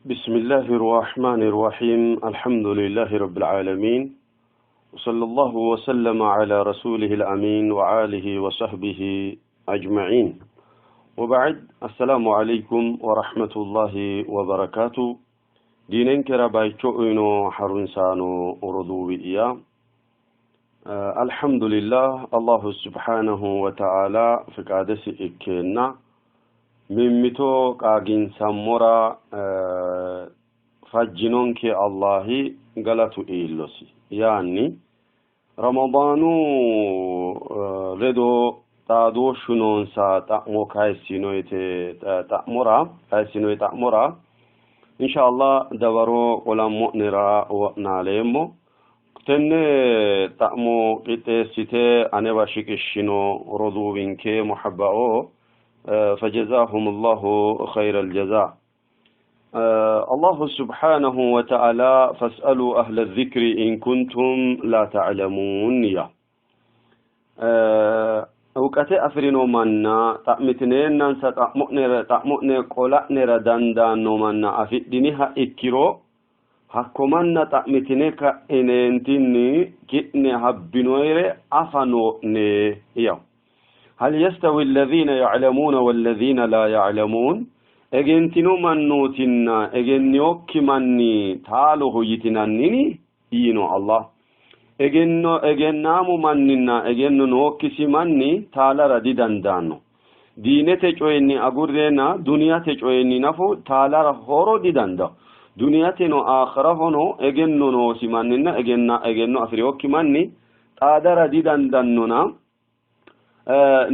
بسم الله الرحمن الرحيم الحمد لله رب العالمين وصلى الله وسلم على رسوله الأمين وآله وصحبه أجمعين وبعد السلام عليكم ورحمة الله وبركاته diinenkera bayicho uyino harunsaano roduuwi'ya alhamdulillah allahu subhanahu wa ta'ala fiqaadesi ikkeenna mimmito qaaginsammora fajjinonke Allahi galatu iillosi yaanni Ramadaanu ledo xaadooshshu noonsa xa'mo kayissinoyte xa'mora kayissinoy xa'mora inshallah dawaro qolammo'nera wo'naaleemmo. Tenne xa'mo qixxeessite anewa shiqishshino roduuwinke muhabbao fajazahumullahu khayral jazaa. الله سبحانه وتعالى فاسألوا أهل الذكر إن كنتم لا تعلمون يا እውቀቴ afi'rino manna xa'mitineennansa xa'mo'ne qola'nera dandaanno manna afidhiniha ikkiro hakko manna xa'mitine ka'ineentinni ki'ne habbinoyere afa noo'ne yaw hal yastawi alladhina ya'lamuuna walladhina la ya'lamuun egentino mannootinna egenninokki manni taaloho yitinannini yiino Allah egenno egennaamu manninna egenno nookkisi manni taalara didandaanno diinete coyinni agurreenna duniyate coyinni nafu taalara horo didandawo duniyateno aakhirahono egenno noosi manninna egenna egenno afi'rinokki manni xaadara didandannona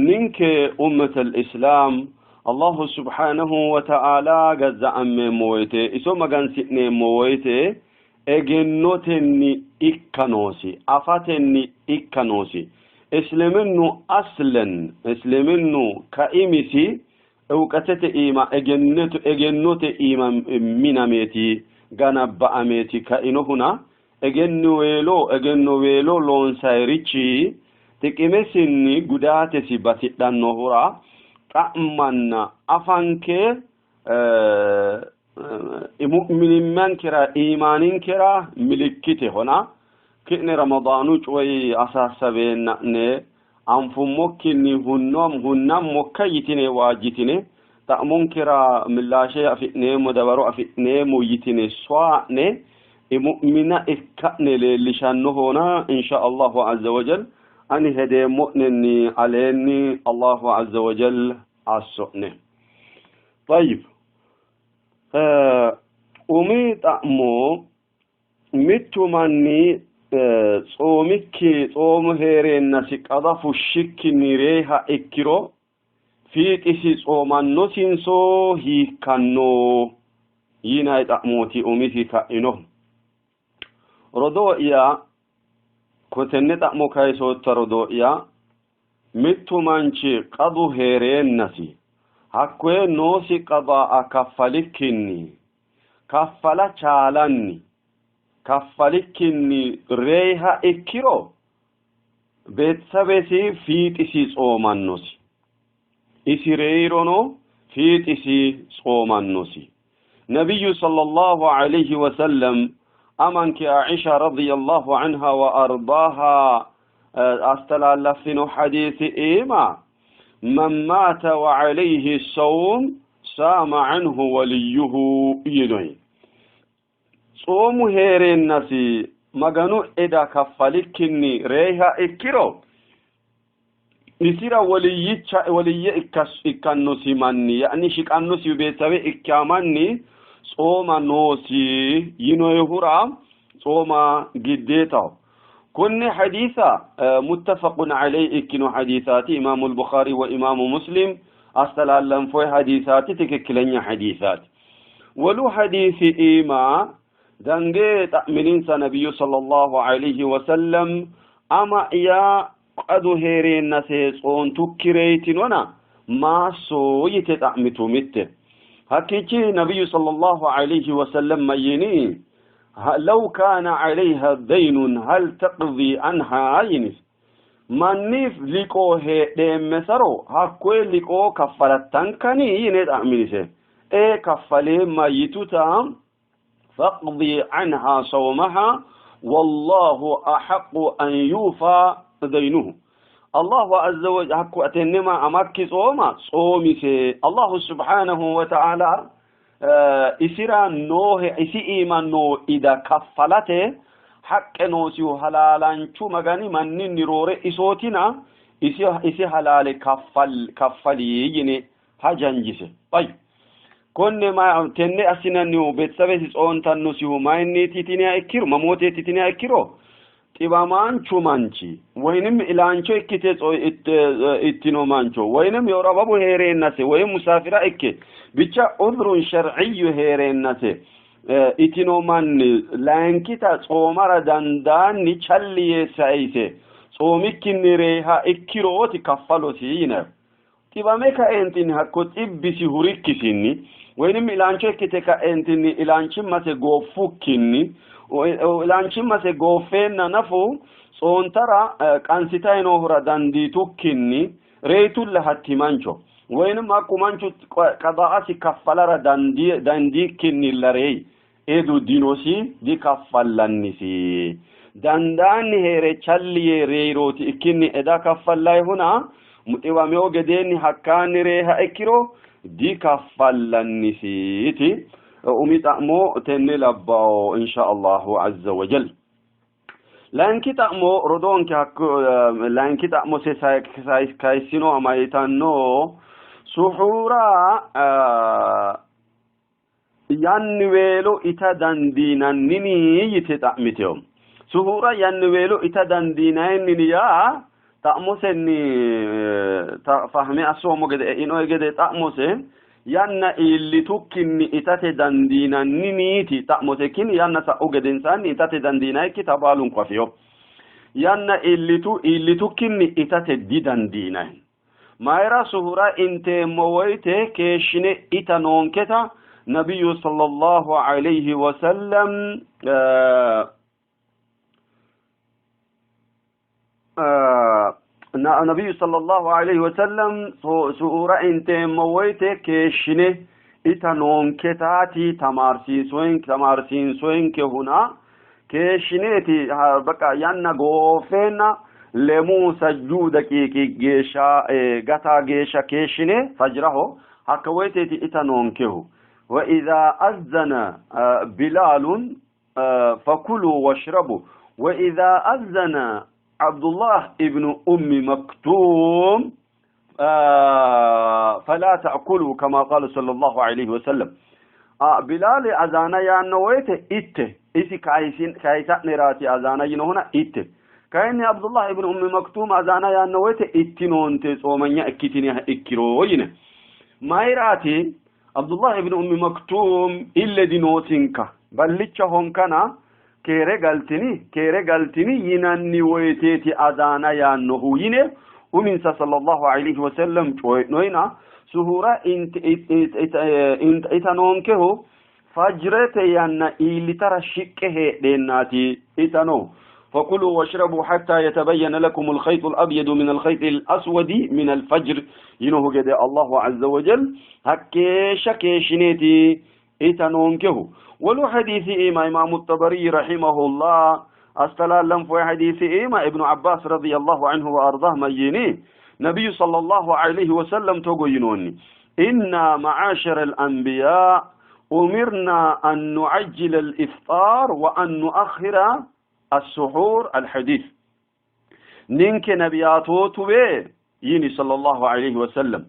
ninke ummatal islaam allahu subhanahu wa ta'ala gazza'ammeemmo woyte iso magansi'neemmo woyte egennotenni ikka noosi afatenni ikka noosi isliminnu aslen isliminnu kaimisi እውቀተte iima egennote iima minameeti ganabba'ameeti kainohuna egenniweelo egennoweelo loonsayirichi xiqimesinni gudaatesi batidhannohura xa'manna afanke mu'minimmankera iimaaninkera milikkitehona ki'ne ramadaanu coyi asaasabeenna'ne anfummokkinni hunnammokka yitine waajjitine xa'monkera millaashe afi'neemmo dawaro afi'neemmo yitine soa'ne mu'mina ikka'ne leellishannohona insha allahu azza wajal ani hedeemmo'nenni aleenni allahu azza wajal asso'ne طيب umi xa'mo mittu manni tsoomikki tsoomu hee'reennasi qada fushshikkinni reyiha ikkiro fiixisi tsoomannosinso hiikkanno yinay xa'mooti umisi ka'inohu. Rodoo'ya ko tenne xa'mo kayisootta rodoo'ya mittu manchi qadu hee'reennasi hakkoye noosi qada'a kaffalikkinni kaffala chaalanni kaffalikkinni reyiha ikkiro beetsabesi fiixisi tsoomannosi isi reyirono fiixisi tsoomannosi ነቢዩ ሰለላሁ ዐለይሂ ወሰለም amanke Aisha radiyallahu anha wa ardaaha አስተላለፍነው ሐዲስ ኢማ መን ማተ ወዐለይህ ሰውም ሳመ ዐንሁ ወልዩሁ ይኖይ ጾሙ hee'reennasi maganu eda kaffalikkinni reyiha ikkiro isira woliyyicha woliyye ikkannosi manni yaani shiqannosi beetsabe ikkaa manni tsooma noosi yinoyihura tsooma giddeetaho konne hadiisa muttafaqun alayhi ikkino hadiisaati imaamu al-Bukhari wa imaamu Muslim አስተላለንፎይ ሐዲሳቲ ትክክለኛ ሐዲሳት ወሉ ሐዲሲ ኢማ dange xa'mininsa nabiyyu sallallahu alayhi wasallam ama'ya qadu hee'reennase tsoontukki reytinona maasso yite xa'mitu mitte hakkiichi nabiyyu sallallahu alayhi wasallam mayyini law kaana alayha daynun hal taqdi anha yinis manniif liqoo heedheemmesaro hakkoye liqoo kaffalattankanni yine xa'minise Ee kaffaleemma yituta faqdi anha sawmaha wallahu ahaqqu an yufa daynuhu. Allahu azza wa hakku atennema amakki tsooma tsoomise. Allahu subhanahu wa ta'ala isira noohe isi iima noo ida kaffalate haqqe noosihu halaalaanchu magani manninni roore isootina isi halaale kaffali yine hajanjise. Tayyib. Konne ma tenne assinannihu beetsabesi tsoontannosihu mayinniiti tiniha ikkiro mamooteeti tiniha ikkiro xiwamaanchu manchi woyinim ilaancho ikkite ittino mancho woyinim የወር አበቡ heereennase woyim musaafira ikke bicha udrun shar'iyyu heereennase itino manni layinkita tsoomara dandaanni challi yee sayise tsoomikkinni reeha ikkirooti kaffalosi yinayi. Xiwame kaeentinni hakko xibbisi hurikkisinni woyinim ilaancho ikkite kaeentinni ilaanchimmase gooffukkinni ilaanchimmase gooffeenna nafu tsoontara qansitayi noohura dandiitukkinni reyitulla hatti mancho woyinim hakku manchu qadaa'asi kaffalara dandiikkinnilla reyi edu dinosi dikaffallannisi. Dandaanni hee're challi yee reyirooti ikkinni eda kaffallayihuna xiwamewo gedeenni hakkaanni reeha ikkiro dikaffallannisiti. Umi xa'mo tenne labbawo insha Allahu azza wa jal. Layinki xa'mo rodoonke hakko layinki xa'mo se kayissino amayitanno suhuura yanniweelo ita dandiinannini yite xa'miteyo. Suhuura yanniweelo ita dandiinannini yaa xa'mosenni fahme assoommo gede einoe gede xa'mose yanna iillitukkinni itate dandiinanniniiti xa'mose kini yanna sa'u gedensaanni itate dandiinayikkita baalunku afiyo. Yanna iillitu iillitukkinni itate didandiinayi. Mayira suhura inteemmo woyte keeshshine ita noonketa nabiyyu sallallahu alayhi wa sallam nabiyyu sallallahu alayhi wa sallam suhura inteemmo woyte keeshshine ita noonketaati tamaarsiinsoyinkehuna keeshshineeti baqa yanna goofeenna lemuu sajjuu daqiiqi geeshsha gata geeshsha keeshshine fajraho hakka woyteeti ita noonkehu. Wa idha azzana bilalun fakulu washrabu wa idha azzana Abdullah ibn Ummi Maktum fala ta'kulu kama qala sallallahu alayhi wa sallam. Bilal azana yaanno woyte itte isi kayisa'neraati azana yinohuna itte. Kayinni Abdullah ibn Ummi Maktum azana yaanno woyte ittinoonte tsoomanya ikkitiniha ikkiro yine. Mayiraati Abdullah ibn Ummi Maktum ille dinoosinka ballicha honkana keere galtini keere galtini yinanni woyteeti azaana yaannohu yine uminsa sallallahu alayhi wa sallam coyi'noyina suhura ita noonkehu fajrete yanna iillitara shiqqe heedheennaati itano. فكلوا واشربوا حتى يتبين لكم الخيط الأبيض من الخيط الأسود من الفجر ينه قد الله عز وجل هكيش كيشنيتي إتنونكه. ولو حديث إيما إمام الطبري رحمه الله أستلال في حديث إيما ابن عباس رضي الله عنه وأرضاه ميني نبي صلى الله عليه وسلم تقوينوني إنا معاشر الأنبياء أمرنا أن نعجل الإفطار وأن نؤخر السحور الحديث. نينك نبياتو تبي يني صلى الله عليه وسلم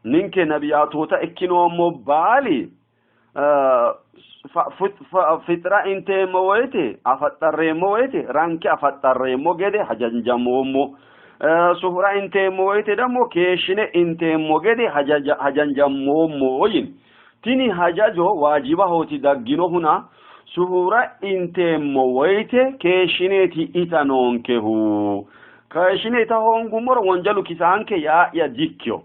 نينك نبياتو تأكنو مبالي فترة انت مويتي أفتر مويتي رانك أفتر موجدي حجنجمومو سهرة انت مويتي دمو كيشن انت موجدي حجنجمومو ين تيني حجاجو واجبه تدقنو هنا suhura inteemmo woyte keeshshineeti ita noonkehu. Keeshshine ita hoongummoro wonjalu kisaanke yaa'ya dikkiyo.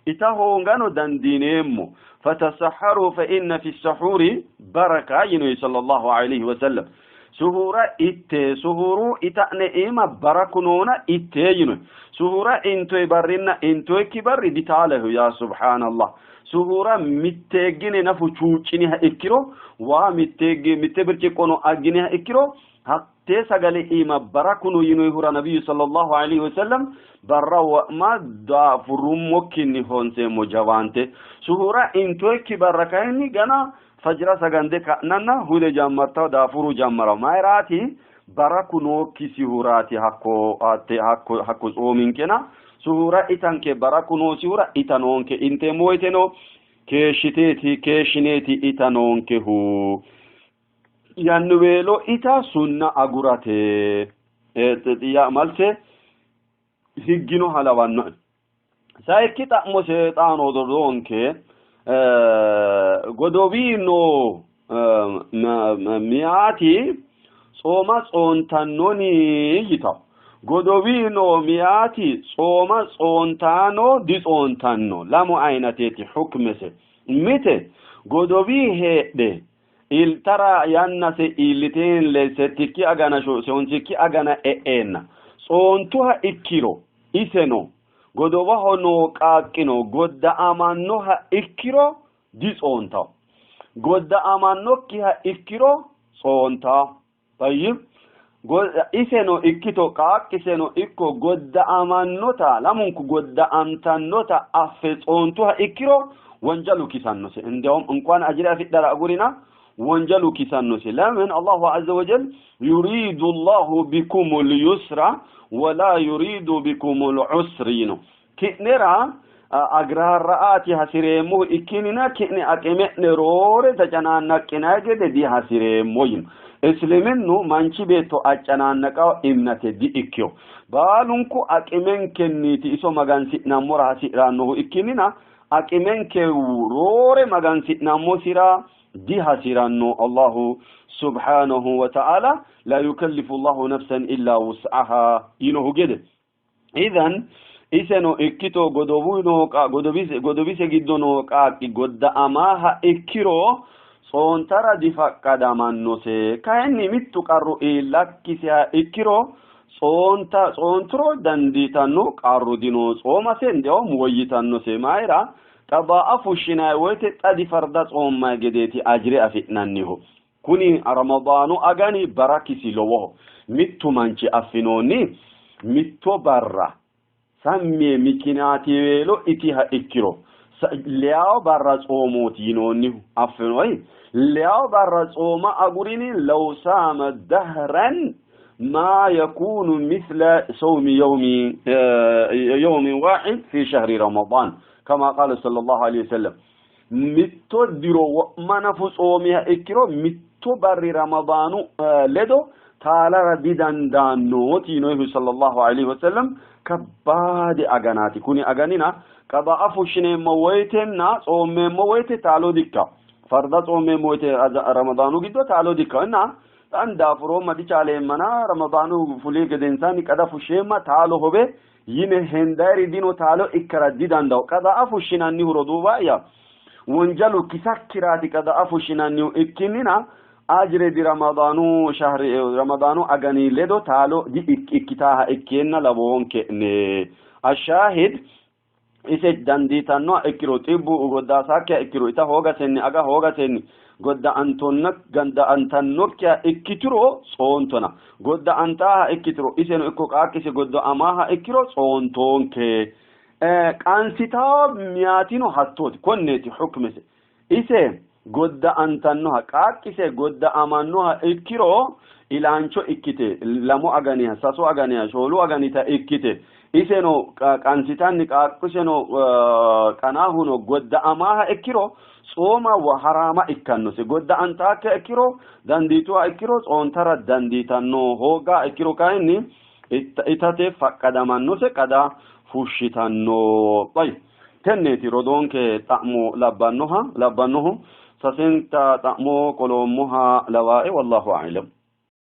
Ita hoongano dandiineemmo. Fatasahharu fa inna fi sahuri baraka yinoyi sallallahu alayhi wa sallam. Suhura itte suhuru ita'ne iima baraku noona itte yinoyi. Suhura intoyi barrinna intoyikki barri ditaalehu ya subhanallah. Suhuura mitteeggine nafu chuucciniha ikkiro, waa mitteegge mitte birciqqono agginiha ikkiro, hattee sagale iima baraku no yinoyihura nabiyyu sallallahu alaihi wasallam barra wo'ma daafurrummokkinni honseemmo jawaante. Suhuura intoyikki barra kayinni gana fajira sagande ka'nanna hude jammartawo daafuru jammarawo. Mayiraati? Baraku nookkisihuraati hakko hatte hakko hakko tsoominkena suhuura itanke baraku noosihura ita noonke. Inteemmo woyiteno keeshshiteeti keeshshineeti ita noonkehu. Yanniweelo ita sunna agurate. Malse higginoha lawannoe. Sayikki xa'mo Sheexaanu rodoonke godowii noo miyaati tsooma tsoontannoni yitawo. Godowii noo miyaati tsooma tsoontaano ditsoontanno. Lamu ayinateeti hukmese. Mite godowii heedhe iltara yannase iilliteen settikki agana honsikki agana e'eenna tsoontuha ikkiro iseno godowaho noo qaaqqino godda'amannoha ikkiro ditsoontawo. Godda'amannokkiha ikkiro tsoontawo. Tayyib iseno ikkito qaaqqiseno ikko godda'amannota lamunku godda'antannota affe tsoontuha ikkiro wonjalu kisannose. Indiyawum እንኳን ajira afidhara agurina wonjalu kisannose. ለምን አላሁ ዐዘ ወጀል ዩሪዱ ላሁ ቢኩም ልዩስራ ወላ ዩሪዱ ቢኩም ልዑስር ነው። ki'nera agraarra'aati hasireemmohu ikkinina ki'ne aqime'ne roore tacanaannaqqinay gede dihasireemmo yino. Isliminnu manchi beetto acanaannaqawo imnate di''ikkiyo. Baalunku aqimenkenniiti iso magansi'nammora hasi'rannohu ikkinina aqimenke roore magansi'nammosira dihasiranno Allahu subhanahu wa ta'ala la yukallifu Allahu nafsan illa wus'aha yinohu gede. Idhan iseno ikkito godowu noo godowise giddo noo qaaqqi godda'amaaha ikkiro tsoontara difaqqadamannose. Kayinni mittu qarru iillakkiseha ikkiro tsoonta tsoonturo dandiitanno qarru dino tsoomase indiyawum woyyitannose. Mayira qadaa'a fushshinayi woyte xa difarda tsoommay gedeeti ajire afi'nannihu. Kuni Ramadaanu agani barakisi lowoho. Mittu manchi affinoonni mitto barra sammie mikinaatiweelo itiha ikkiro leyawo barra tsoomooti yinoonnihu affinoyi. Leyawo barra tsooma agurini law saama dahran ما يكون مثل صوم يوم يوم واحد في شهر رمضان كما قال صلى الله عليه وسلم mitto diro wo'ma nafu tsoomiha ikkiro mitto barri Ramadaanu ledo taalara didandaannooti yinoyihu sallallahu alaihi wasallam kabbaade aganaati. Kuni aganina qada'a fushshineemmo woytenna tsoommeemmo woyte taalo dikka. Farda tsoommeemmo woyte Ramadaanu giddo taalo dikka. Inna xan daafuroomma dichaaleemmana Ramadaanu fuli gedensaanni qada fushsheemma taalo hobe yine hendayri dino taalo ikkara didandawo. Qada'a fushshinannihu roduuwa'ya wonjalu kisakkiraati qada'a fushshinannihu ikkinnina ajire di Ramadaanu shahri Ramadaanu agani ledo taalo di ikkitaaha ikkeenna lawoonke'ne. Ashaahid ise dandiitannoha ikkiro xibbu goddaasakkiha ikkiro ita hoogasenni aga hoogasenni godda'antannokkiha ikkituro tsoontona. Godda'antaaha ikkituro iseno ikko qaaqqise godda'amaaha ikkiro tsoontoonke. Qansitawo miyaatino hattooti. Konneeti hukmese. Ise godda'antannoha qaaqqise godda'amannoha ikkiro ilaancho ikkite lamu aganiha sasu aganiha shoolu aganita ikkite iseno qansitanni qaaqqiseno qanaahuno godda'amaaha ikkiro tsooma haraama ikkannose. Godda'antaakkiha ikkiro dandiituha ikkiro tsoontara dandiitanno. Hoogaa ikkiro kayinni itate faqqadamannose qada fushshitanno. Tenneeti rodoonke xa'mo labbannoha labbannohu sasenta xa'mo qoloommoha lawaae wallahu a'lam.